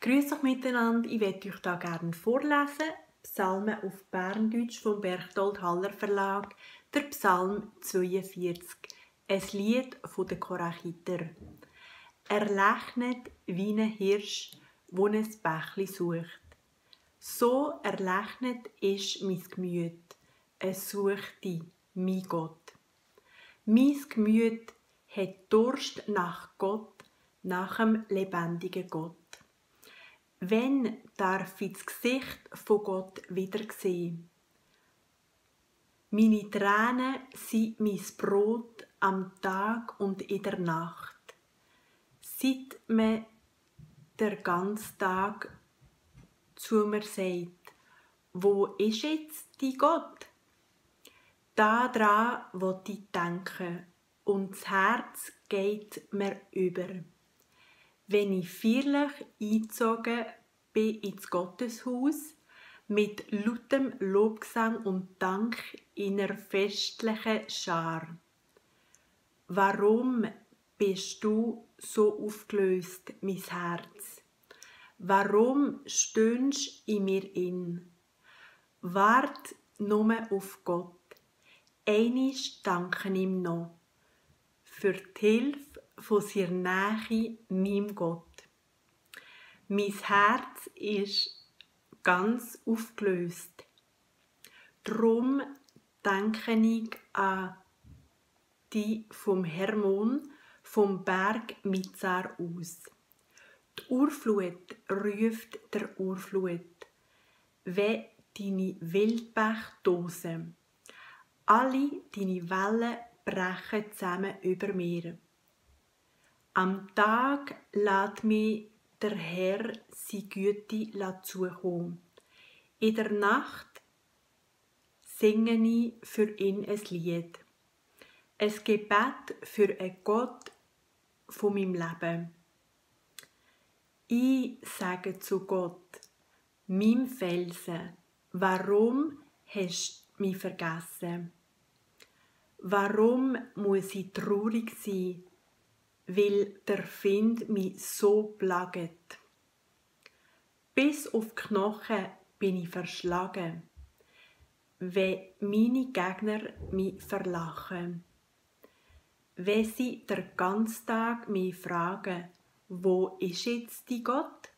Grüß euch miteinander, ich werde euch da gerne vorlesen. Psalmen auf Berndeutsch vom Berchtold Haller Verlag, der Psalm 42, ein Lied der Korachiter. Er lächnet wie ein Hirsch, wo ein Bächli sucht. So erlächnet ist mein Gemüt, es sucht dich, mein Gott. Mein Gemüt hat Durst nach Gott, nach dem lebendigen Gott. Wenn darf ich das Gesicht von Gott wieder sehen? Meine Tränen sind mein Brot am Tag und in der Nacht. Seit mir der ganze Tag zu mir sagt, wo ist jetzt dein Gott? Daran will ich denken und das Herz geht mir über. Wenn ich feierlich eingezogen bin ins Gotteshaus, mit lautem Lobgesang und Dank in einer festlichen Schar. Warum bist du so aufgelöst, mein Herz? Warum stöhnst in mir in? Wart nur auf Gott. Einisch danken ihm noch für die Hilfe von seiner Nähe, meinem Gott. Mein Herz ist ganz aufgelöst. Drum denke ich an die vom Hermon, vom Berg Mizar aus. Die Urflut ruft der Urflut, wie deine Wildbäche tosen. Alle deine Wellen brechen zusammen über mir. Am Tag lässt mich der Herr seine Güte zukommen. In der Nacht singe ich für ihn ein Lied. Ein Gebet für einen Gott von meinem Leben. Ich sage zu Gott, meinem Felsen, warum hast du mich vergessen? Warum muss ich traurig sein, weil der Find mich so plagt? Bis auf die Knochen bin ich verschlagen, wenn meine Gegner mich verlachen. Wenn sie den ganzen Tag mich fragen, wo ist jetzt dein Gott?